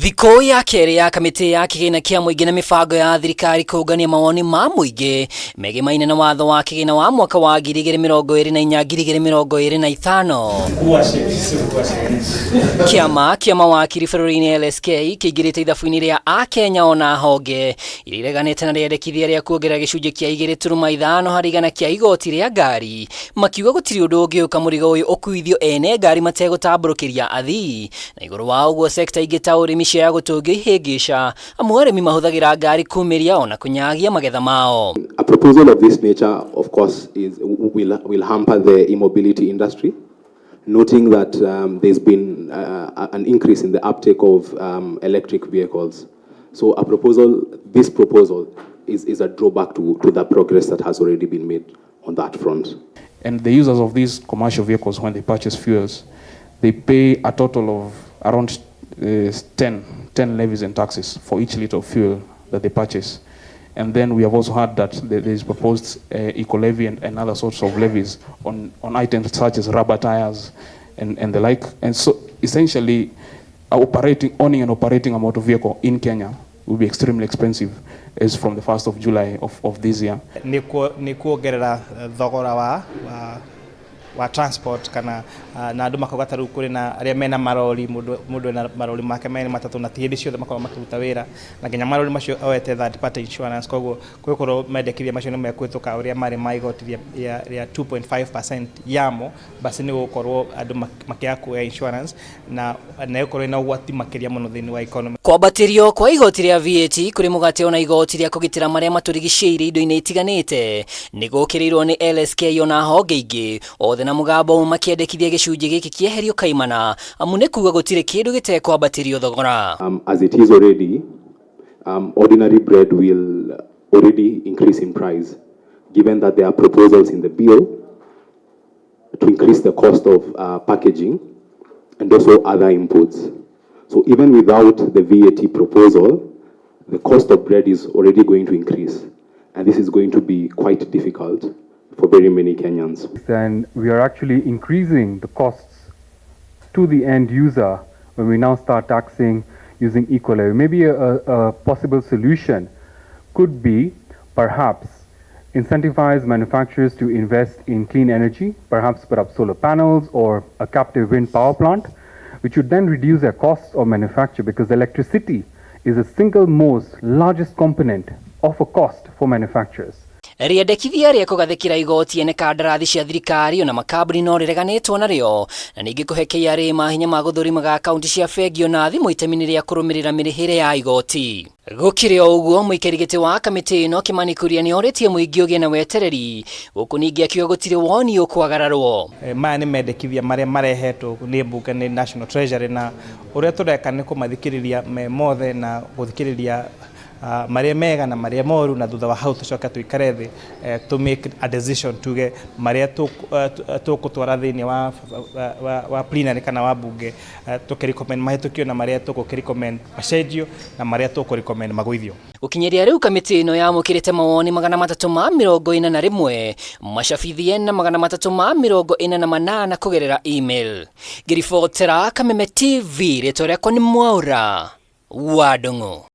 Thikũ ya kerĩ ya kamĩtĩ ya kĩgĩna kĩa mũingĩ na mĩbango ya thirikari kũngania mawoni ma mũingĩ megemaine na watho wa kĩgĩna wa mwaka wa 2024 2025. Kĩama kĩa mawakiri bũrũri-inĩ LSK kĩingĩrĩte ithabu-inĩ rĩa Akenya ona honge iria ireganĩte na rĩendekithia rĩa kuongerera gĩcunjĩ kĩa 2.5% kĩa igoti rĩa ngari, makiuga gũtirĩ ũndũ ũngĩũka mũrigo ũyũ ũkuithio ene ngari mategũtambũrũkĩria athii. Na igũrũ wa ũguo, sekta ingĩ ta ũrĩmi ciaya gũtũngio ihĩngĩca, amu arĩmi mahũthagĩra ngari kumĩria ona kũnyagia magetha mao. A proposal of this nature, of course, will hamper the e-mobility industry, noting that there's been an increase in the uptake of electric vehicles. So this proposal is a drawback to the progress that has already been made on that front. And the users of these commercial vehicles, when they purchase fuels, they pay a total of around 10 levies and taxes for each liter of fuel that they purchase. And then we have also heard that there is proposed eco levy and other sorts of levies on items such as rubber tires and the like. And so essentially, owning and operating a motor vehicle in Kenya will be extremely expensive as from the 1st of July of this year. Nĩ kuongerera thogora wa transport kana na andũ makauga ta rĩu kũrĩ na arĩa mena marori, mũndũ ena marori make merĩ matatũ, na ti hĩndĩ ciothe makoragwo makĩruta wĩra, na nginya marori macio oete third party insurance. Koguo kwĩkorwo mendekithia macio nĩ mekũhĩtũka ũrĩa marĩ ma igoti rĩa 2.5% yamo, basi nĩ gũkorwo andũ makĩaga kuoya insurance na ĩgũkorwo ĩna ũgwati makĩria mũno thĩinĩ wa economy. Kwambatĩrio kwa igoti rĩa VAT kũrĩ mũgate ona igoti rĩa kũgitĩra marĩa matũrigicĩirie indo-inĩ itiganĩte nĩ gũkĩrĩirwo nĩ LSK ona honge ingĩ, othe na mũgambo ũmwe makĩendekithia gĩcunjĩ gĩkĩ kĩeherio kaimana, amu nĩ kuga gũtirĩ kĩndũ gĩtekwambatĩrio thogora. As it is already, ordinary bread will already increase in price, given that there are proposals in the bill to increase the cost of packaging and also other inputs. So even without the VAT proposal, the cost of bread is already going to increase. And this is going to be quite difficult for very many Kenyans. And we are actually increasing the costs to the end user when we now start taxing using eco levy. Maybe a possible solution could be perhaps incentivize manufacturers to invest in clean energy, perhaps put up solar panels or a captive wind power plant, which would then reduce their costs of manufacture, because electricity is the single most largest component of a cost for manufacturers. Rĩendekithia rĩa kũgathĩkĩra igoti ene kandarathi cia thirikari ona makambuni no rĩreganĩtwo narĩo, na ningĩ kũhe KRA mahinya ma gũthũrimaga akaunti cia bengi ona thimũ itemi-inĩ rĩa kũrũmĩrĩra mĩrĩhĩre ya igoti. Gũkĩrĩ o ũguo, mũikarĩri gĩtĩ wa kamĩtĩ ĩno Kimani Kuria nĩ orĩtie mũingĩ ũgĩe na wetereri, gũkũ ningĩ akiuga gũtirĩ woni ũkwagararwo. Maya nĩ mendekithia marĩa marehetwo nĩ mbunge, nĩ National Treasury, na ũrĩa tũreka nĩ kũmathikĩrĩria me mothe na gũthikĩrĩria marĩa mega na marĩa moru, na thutha wa hau tũcoke tũikare thĩ to make a decision, tuge marĩa tũgũtwara thĩinĩ wa plenary kana wa bunge, tũkĩrecommend mahĩtũkio, na marĩa tũgũkĩrecommend macenjio, na marĩa tũkũrecommend magũithio. Gũkinyĩria rĩu, kamĩtĩ ĩno yamũkĩrĩte mawoni 341 macabithie na 348 kũgerera email. Ngĩribotera Kameme TV, rĩtwa rĩakwa nĩ Mwaura wa Ndung'u.